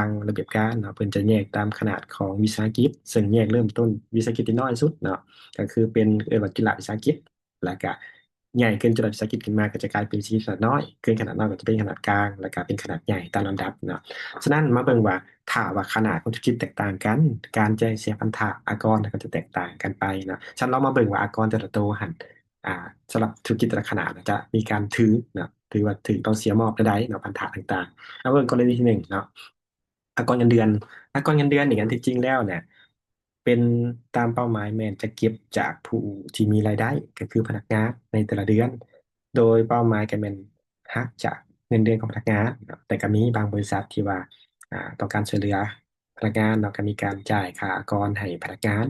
ງລະບຽບການເນາະ ເພິ່ນຈະແຍກຕາມຂະໜາດຂອງວິສາຫະກິດ ເຊິ່ງແຍກເລີ່ມຕົ້ນວິສາຫະກິດທີ່ນ້ອຍສຸດເນາະ ກໍຄືເປັນ ເອີ້ນວ່າຈຸລະວິສາຫະກິດ ແລ້ວກະໃຫຍ່ຂຶ້ນຈຸລະວິສາຫະກິດຂຶ້ນມາ ກໍຈະກາຍເປັນວິສາຫະກິດຂະໜາດນ້ອຍ ຂຶ້ນຂະໜາດນ້ອຍກໍຈະເປັນຂະໜາດກາງ ແລ້ວກະເປັນຂະໜາດໃຫຍ່ຕາມລຳດັບເນາະ. ສະນັ້ນມາເບິ່ງວ່າ ຖ້າວ່າຂະໜາດຂອງທຸລະກິດແຕກຕ່າງກັນ ການຈ່າຍເສຍພັນທະອາກອນກໍຈະແຕກຕ່າງກັນໄປເນາະ. ສະນັ້ນລອງມາເບິ່ງວ່າອາກອນແຕ່ລະໂຕຫັ້ນ ອ່າ ສຳລັບທຸລະກິດແຕ່ລະຂະໜາດຈະມີການຖືກເນາະ ຖືວ່າຖືກຕ້ອງເສຍມອບແນວໃດເນາະ ພັນທະຕ່າງໆ. ເອົາເບິ່ງກໍລະນີທີໜຶ່ງເນາະ ອາກອນເງິນເດືອນ. ອາກອນເງິນເດືອນນີ້ ອັນທີ່ຈິງແລ້ວນະ ເປັນຕາມເປົ້າໝາຍແມ່ນຈະເກັບຈາກຜູ້ທີ່ມີລາຍໄດ້ ກໍຄືພະນັກງານໃນແຕ່ລະເດືອນ ໂດຍເປົ້າໝາຍກໍແມ່ນຫັກຈາກເງິນເດືອນຂອງພະນັກງານເນາະ. ແຕ່ກໍມີບາງບໍລິສັດທີ່ວ່າ ອ່າ ຕ້ອງການຊ່ວຍເຫຼືອ ພະນັກງານເນາະ ກໍມີການຈ່າຍຄ່າອາກອນໃຫ້ພະນັກງານ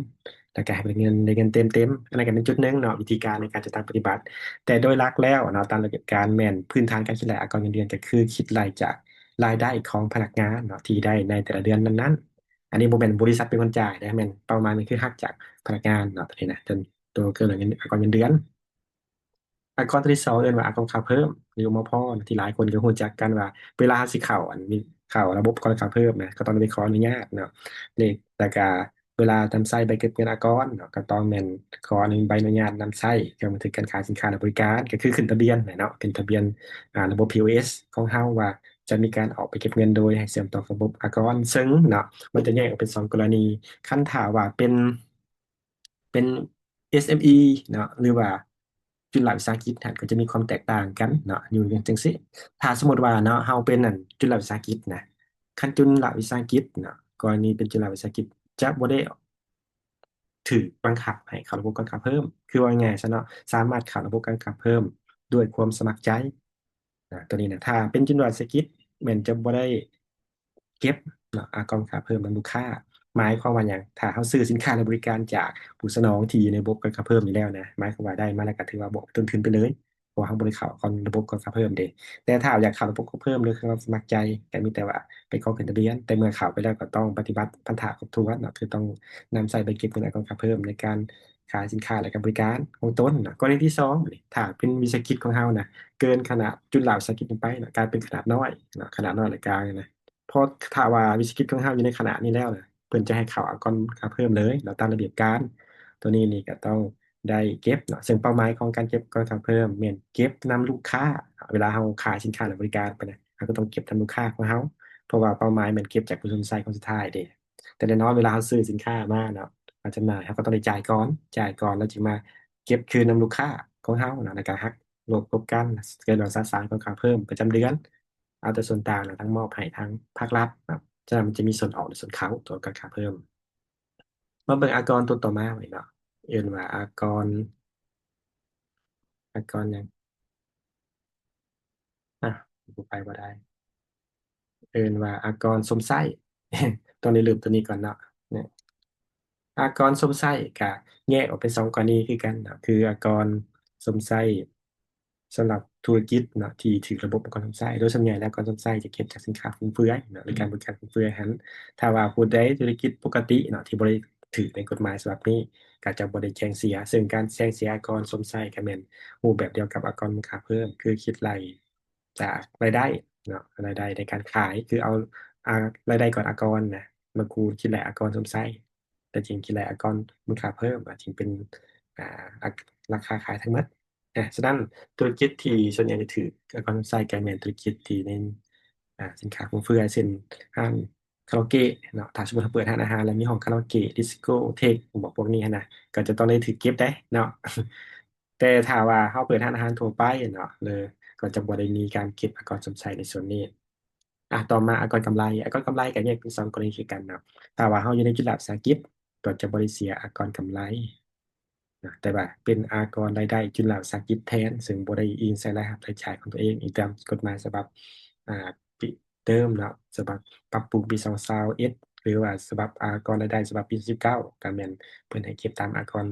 ແລ້ວກໍໃຫ້ພະນັກງານໄດ້ເງິນເຕັມໆ. ອັນນັ້ນກໍເປັນຈຸດໜຶ່ງເນາະ ວິທີການໃນການຈັດຕັ້ງປະຕິບັດ. ແຕ່ໂດຍຫຼັກແລ້ວເນາະ ຕາມລະບຽບການແມ່ນພື້ນຖານການຄິດໄລ່ອາກອນເງິນເດືອນ ກໍຄືຄິດໄລ່ຈາກລາຍໄດ້ຂອງພະນັກງານເນາະ ທີ່ໄດ້ໃນແຕ່ລະເດືອນນັ້ນໆ. ອັນນີ້ບໍ່ແມ່ນບໍລິສັດເປັນຄົນຈ່າຍເດ້ ແມ່ນເປົ້າໝາຍມັນຄືຫັກຈາກພະນັກງານເນາະ ຕົວນີ້ນະ ຕົວເກີນເງິນ ອາກອນເງິນເດືອນ. ອາກອນຕົວທີສອງເອີ້ນວ່າອາກອນຄ່າເພີ່ມ ຫຼື ອມພ ທີ່ຫຼາຍຄົນກໍຮູ້ຈັກກັນວ່າ ເວລາເຮົາຊິເຂົ້າ ອັນ ເຂົ້າລະບົບອາກອນຄ່າເພີ່ມນະ ກໍຕ້ອງໄດ້ໄປຂໍອະນຸຍາດເນາະ ເລກ ແລ້ວກະເວລານຳໃຊ້ໃບເກັບເງິນອາກອນເນາະ ກໍຕ້ອງແມ່ນຂໍອະນຸ ໃບອະນຸຍາດນຳໃຊ້ເຄື່ອງບັນທຶກການຂາຍສິນຄ້າ ແລະ ບໍລິການ ກໍຄືຂຶ້ນທະບຽນແຫຼະເນາະ ຂຶ້ນທະບຽນ ອ່າ ລະບົບ ພີໂອເອສ ຂອງເຮົາວ່າຈະມີການອອກໃບເກັບເງິນໂດຍໃຫ້ເຊື່ອມຕໍ່ລະບົບອາກອນ ເຊິ່ງເນາະ ມັນຈະແຍກອອກເປັນສອງກໍລະນີ. ຄັນຖ້າວ່າເປັນ ເປັນ ເອສເອັມອີ ເນາະ ຫຼືວ່າຈຸລະວິສາຫະກິດຫັ້ນ ກໍຈະມີຄວາມແຕກຕ່າງກັນເນາະ ຢູ່ຈັ່ງຊີ້. ຖ້າສົມມຸດວ່າເນາະ ເຮົາເປັນ ອັນ ຈຸລະວິສາຫະກິດນະ ຄັນຈຸລະວິສາຫະກິດເນາະ ກໍລະນີເປັນຈຸລະວິສາຫະກິດ ຈະບໍ່ໄດ້ຖືກບັງຄັບໃຫ້ເຂົ້າລະບົບການຄ່າເພີ່ມ ຄືເວົ້າງ່າຍໆຊະເນາະ ສາມາດເຂົ້າລະບົບການຄ່າເພີ່ມດ້ວຍຄວາມສະໝັກໃຈ. ອາ ຕົວນີ້ນະ ຖ້າເປັນຈຸລະວິສາຫະກິດ ແມ່ນຈະບໍ່ໄດ້ເກັບເນາະ ອາກອນຄ່າເພີ່ມນຳລູກຄ້າ. ໝາຍຄວາມວ່າຫຍັງ? ຖ້າເຮົາຊື້ສິນຄ້າ ແລະ ບໍລິການຈາກຜູ້ສະໜອງທີ່ຢູ່ໃນລະບົບການຄ່າເພີ່ມນີ້ແລ້ວນະ ໝາຍຄວາມວ່າໄດ້ມາແລ້ວກໍຖືວ່າບອກເປັນຕົ້ນທຶນໄປເລີຍ ເພາະວ່າເຮົາບໍ່ໄດ້ເຂົ້າອາກອນລະບົບການຄ່າເພີ່ມເດ້. ແຕ່ຖ້າຢາກເຂົ້າລະບົບການຄ່າເພີ່ມໂດຍຄວາມສະໝັກໃຈ ກໍມີແຕ່ວ່າໄປຂໍຂຶ້ນທະບຽນ, ແຕ່ເມື່ອເຂົ້າໄປແລ້ວກໍຕ້ອງປະຕິບັດພັນທະຄົບຖ້ວນເນາະ ຄືຕ້ອງນຳໃຊ້ໃບເກັບເງິນອາກອນຄ່າເພີ່ມໃນການ ຂາຍສິນຄ້າ ແລະ ກະບໍລິການຂອງຕົນເນາະ. ກໍລະນີທີສອງ ບາດນີ້ ຖ້າເປັນວິສາຫະກິດຂອງເຮົານະ ເກີນຂະໜາດຈຸລະວິສາຫະກິດລົງໄປເນາະ ກາຍເປັນຂະໜາດນ້ອຍເນາະ ຂະໜາດນ້ອຍ ແລະ ກາງນະ. ເພາະຖ້າວ່າວິສາຫະກິດຂອງເຮົາຢູ່ໃນຂະໜາດນີ້ແລ້ວນະ ເພິ່ນຈະໃຫ້ເຂົ້າອາກອນຄ່າເພີ່ມເລີຍເນາະ ຕາມລະບຽບການ. ໂຕນີ້ນີ້ກໍຕ້ອງໄດ້ເກັບເນາະ ເຊິ່ງເປົ້າໝາຍຂອງການເກັບອາກອນຄ່າເພີ່ມແມ່ນເກັບນຳລູກຄ້າ. ເວລາເຮົາຂາຍສິນຄ້າ ແລະ ບໍລິການໄປນະ ເຮົາກໍຕ້ອງເກັບນຳລູກຄ້າຂອງເຮົາ ເພາະວ່າເປົ້າໝາຍແມ່ນເກັບຈາກຜູ້ຊົມໃຊ້ຄົນສຸດທ້າຍເດ້. ແຕ່ແນ່ນອນ ເວລາເຮົາຊື້ສິນຄ້າມາເນາະ ມາຈຳໜ່າຍ ເຮົາກໍຕ້ອງໄດ້ຈ່າຍກ່ອນ, ຈ່າຍກ່ອນແລ້ວຈຶ່ງມາເກັບຄືນນຳລູກຄ້າຂອງເຮົາເນາະ ແລ້ວກໍຫັກລົບກັນ ເກີນວ່າສະສານຂອງຄ່າເພີ່ມປະຈຳເດືອນ ເອົາແຕ່ສ່ວນຕ່າງນະ ທັງມອບໃຫ້ທາງພາກລັດເນາະ. ສະນັ້ນມັນຈະມີສ່ວນອອກ ແລະ ສ່ວນເຂົ້າຕໍ່ການຄ່າເພີ່ມ. ມາເບິ່ງອາກອນຕົວຕໍ່ມາເນາະ ເອີ້ນວ່າອາກອນ ອາກອນຫຍັງ? ອາ ບໍ່ໄປບໍ່ໄດ້ ເອີ້ນວ່າອາກອນຊົມໃຊ້. ຕ້ອງໄດ້ເລີ່ມຕົວນີ້ກ່ອນເນາະ. ອາກອນຊົມໃຊ້ກະແຍກອອກເປັນສອງກໍລະນີຄືກັນເນາະ ຄືອາກອນຊົມໃຊ້ສຳລັບທຸລະກິດເນາະ ທີ່ຖືກລະບົບອາກອນຊົມໃຊ້. ໂດຍສ່ວນໃຫຍ່ແລ້ວອາກອນຊົມໃຊ້ຈະເກັບຈາກສິນຄ້າຟຸມເຟືອຍເນາະ ຫຼື ການບໍລິການຟຸມເຟືອຍຫັ້ນ. ຖ້າວ່າຜູ້ໃດທຸລະກິດປົກກະຕິເນາະ ທີ່ບໍ່ໄດ້ຖືກໃນກົດໝາຍສະບັບນີ້ ກໍຈະບໍ່ໄດ້ແຈ້ງເສຍ. ເຊິ່ງການແຈ້ງເສຍອາກອນຊົມໃຊ້ກໍແມ່ນຮູບແບບດຽວກັບອາກອນມູນຄ່າເພີ່ມ ຄືຄິດໄລ່ ຈາກລາຍໄດ້ເນາະ ລາຍໄດ້ໃນການຂາຍ ຄືເອົາ ອາ ລາຍໄດ້ກ່ອນອາກອນນະ ມາຄູນຄິດໄລ່ອາກອນຊົມໃຊ້ ແລ້ວຈຶ່ງຄິດໄລ່ອາກອນມູນຄ່າເພີ່ມ ອາ ຈຶ່ງເປັນ ອາ ອາ ລາຄາຂາຍທັງໝົດ. ອາ ສະນັ້ນ ທຸລະກິດທີ່ສ່ວນໃຫຍ່ຈະຖືກອາກອນຊົມໃຊ້ກໍແມ່ນທຸລະກິດທີ່ເນັ້ນ ອາ ສິນຄ້າຟຸມເຟືອຍ ເຊັ່ນ ຮ້ານຄາຣາໂອເກະເນາະ. ຖ້າສົມມຸດເຮົາເປີດຮ້ານອາຫານ ແລ້ວມີຫ້ອງຄາຣາໂອເກະ ດິສໂກເທັກ ບອກພວກນີ້ຫັ້ນນະ ກໍຈະຕ້ອງໄດ້ຖືກເກັບເດ້ເນາະ. ແຕ່ຖ້າວ່າເຮົາເປີດຮ້ານອາຫານທົ່ວໄປເນາະ ເລີຍ ກໍຈະບໍ່ໄດ້ມີການເກັບອາກອນຊົມໃຊ້ໃນສ່ວນນີ້. ອາ ຕໍ່ມາອາກອນກຳໄລ. ອາກອນກຳໄລກໍແຍກເປັນສອງກໍລະນີຄືກັນເນາະ. ຖ້າວ່າເຮົາຢູ່ໃນຈຸລະວິສາຫະກິດ ກໍຈະບໍ່ໄດ້ເສຍອາກອນກຳໄລເນາະ ແຕ່ວ່າເປັນອາກອນລາຍໄດ້ຈຸລະວິສາຫະກິດແທນ ເຊິ່ງບໍ່ໄດ້ອີງໃສ່ລາຍຮັບລາຍຈ່າຍຂອງຕົວເອງ ອີງຕາມກົດໝາຍສະບັບ ອາ ປີເດີມເນາະ ສະບັບປັບປຸງປີສອງພັນຊາວເອັດ ຫຼືວ່າສະບັບອາກອນລາຍໄດ້ສະບັບປີສອງພັນສິບເກົ້າ ກໍແມ່ນເພິ່ນໃຫ້ເກັບຕາມອາກອນ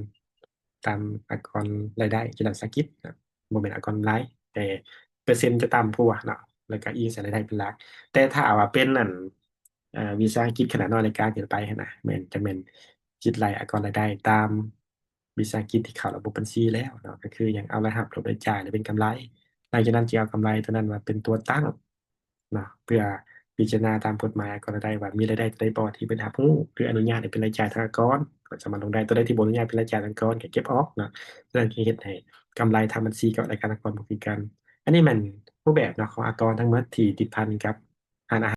ຕາມອາກອນລາຍໄດ້ຈຸລະວິສາຫະກິດເນາະ ບໍ່ແມ່ນອາກອນກຳໄລ ແຕ່ເປີເຊັນຈະຕ່ຳກວ່າເນາະ ແລ້ວກໍອີງໃສ່ລາຍໄດ້ເປັນຫຼັກ. ແຕ່ຖ້າວ່າເປັນ ອັນ ອາ ວິສາຫະກິດຂະໜາດນ້ອຍ ແລະ ກາງເກີນໄປຫັ້ນນະ ແມ່ນ ຈະແມ່ນຄິດໄລ່ອາກອນລາຍໄດ້ຕາມວິສາຫະກິດທີ່ເຂົ້າລະບົບບັນຊີແລ້ວເນາະ ກໍຄືຫຍັງ ເອົາລາຍຮັບລົບລາຍຈ່າຍ ແລ້ວເປັນກຳໄລ ຫຼັງຈາກນັ້ນຈຶ່ງເອົາກຳໄລຕົວນັ້ນມາເປັນຕົວຕັ້ງ ເນາະ ເພື່ອ ພິຈາລະນາຕາມກົດໝາຍອາກອນລາຍໄດ້ວ່າມີລາຍໄດ້ຕົວໃດບໍ່ທີ່ເພິ່ນຮັບຮູ້ ຫຼື ອະນຸຍາດໃຫ້ເປັນລາຍຈ່າຍທາງອາກອນ ກໍສາມາດລົງໄດ້. ຕົວໃດທີ່ບໍ່ອະນຸຍາດເປັນລາຍຈ່າຍທາງອາກອນ ກໍເກັບອອກເນາະ. ສະນັ້ນກໍເຮັດໃຫ້ກຳໄລທາງບັນຊີກັບລາຍການອາກອນບໍ່ຄືກັນ. ອັນນີ້ແມ່ນຮູບແບບເນາະ ຂອງອາກອນທັງໝົດທີ່ຕິດພັນກັບຮ້ານອາຫານ